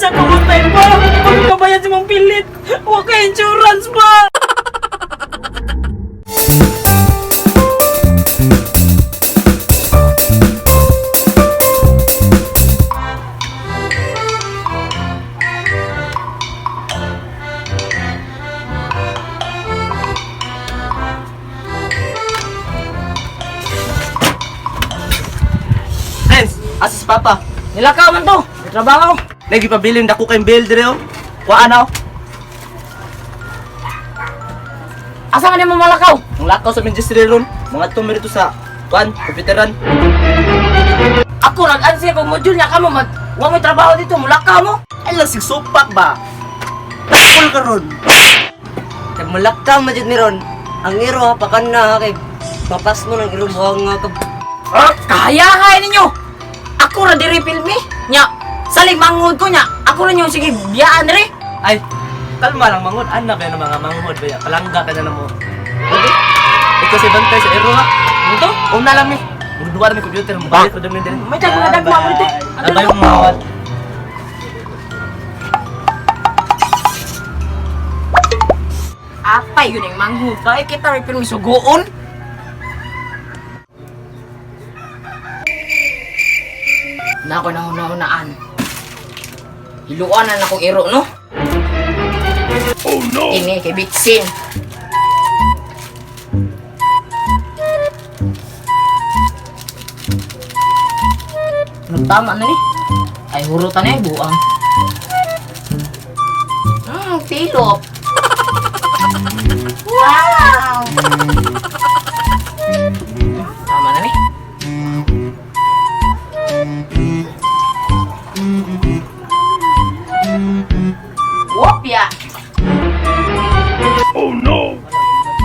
Asa ka matay pa? Pagkabayad sa mong pilit. Wa ka insurance pa. Friends, asa si Papa? Nilakaw man to. May trabaho. Lagi pabilin dako kay bill dire oh. Kuan na oh. Asa man nimo malakaw? Ang lakaw sa ministry ron, mga to merito sa kuan, computeran. Ako nag-answer kog module niya kamo mag wa may trabaho dito, mulakaw mo. Ay lang sig supak ba. Takol karon. Kag malakaw man jud ni ron. Ang iro ha pakan na ha kay mapas mo ng iro buhang nga kag Ah, kahayahay ninyo. Ako ra diri filmi. Nya, salig manghod ko nya. Ako ra nyo sige biyaan diri. Ay, kalma lang manghod. Ana ba ng mga manghod ba ya? Palangga ka na namo. Okay. Ikaw si bantay sa ero ha. Ano? Una lang mi. Magduwa mi computer, mobile ko dami din. May tag mga dagma mo dito. Abay mo mawat. Apay yun ang manghod. Kaya kita may pirmi suguon. Nako na huna-hunaan. Hiluan na akong iro, no? Oh no! Ini kay Bitsin. Tama na ni. Ay, hurutan na eh, buang. Tilop. Wow! Tama na ni. Wopya! Oh no!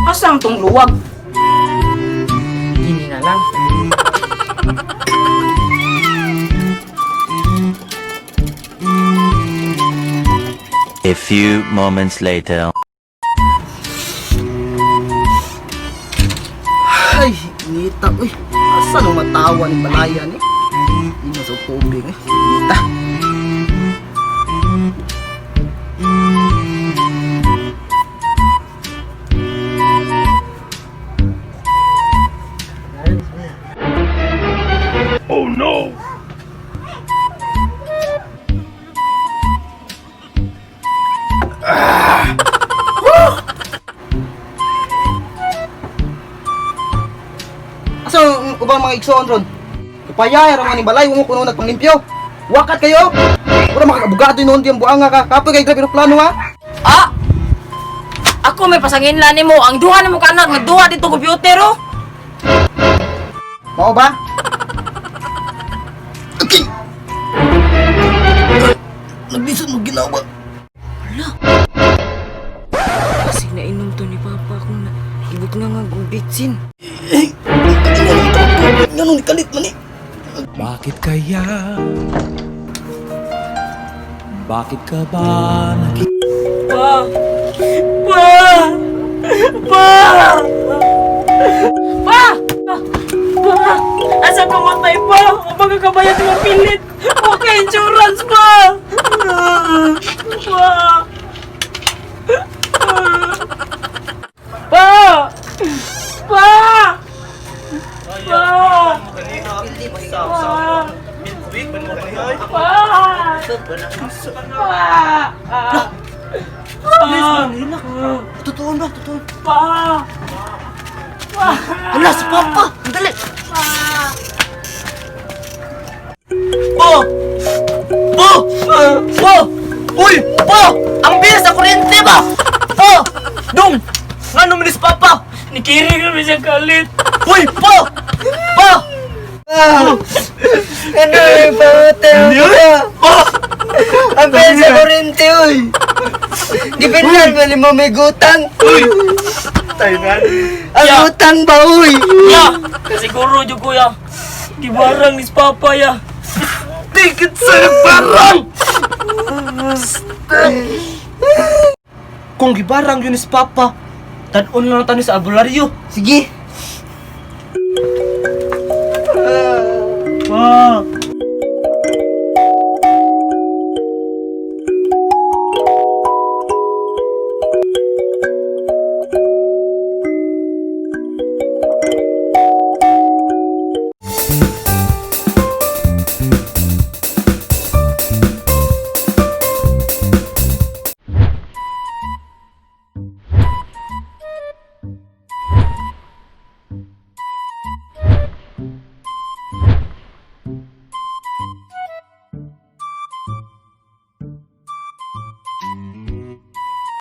Asa ang tong luwag? Gini na lang. A few moments later. Ay, inita. Uy, asa nung matawa ni balaya ni? Ino sa tubig eh. Inita. Asa ang ubang mga igsoon ron? Kapayay ra man ni balay mo kuno nagpanglimpyo. Wakat kayo. Ura makakabugado noon diyang buanga ka. Kapoy kay grabe plano ha. Ah! Ako may pasangin lang nimo. Ang duha nimo ka anak, nagduha dito computer oh. Mao ba? Naglisod mo ginawa. Kasi nainom to ni Papa kung na ibot na nga gubitsin. Eh, ano ito? Ngano ni kalit man ni? Bakit kaya? Bakit ka ba nag Pa! Pa! Pa! Pa! Pa! Asa ka matay pa? Ang kabayad mo pilit! Okay, insurance pa! Pa! Pa! Pa! Pa! Pa! Pa! Pa! Totoo ba? Totoo. Pa! Hala, si Papa! Ang dali! Po! Po! Po! Uy! Po! Ang bilis sa kuryente ba? Po! Dong! Nga naman si Papa? Nikiri kami siya kalit. Uy! Po! Po! Ano yung pahotel ko? Po! Ang pera sa kuryente uy. Gipinan ba ni mo may gutang? Uy! Ang Ya. utang ba uy? Ya! Siguro jud kuya. Gibarang ni Papa ya. Tikit sa barang! Kung gibarang yun is Papa, tanon lang tayo sa albularyo. Sige. Pa!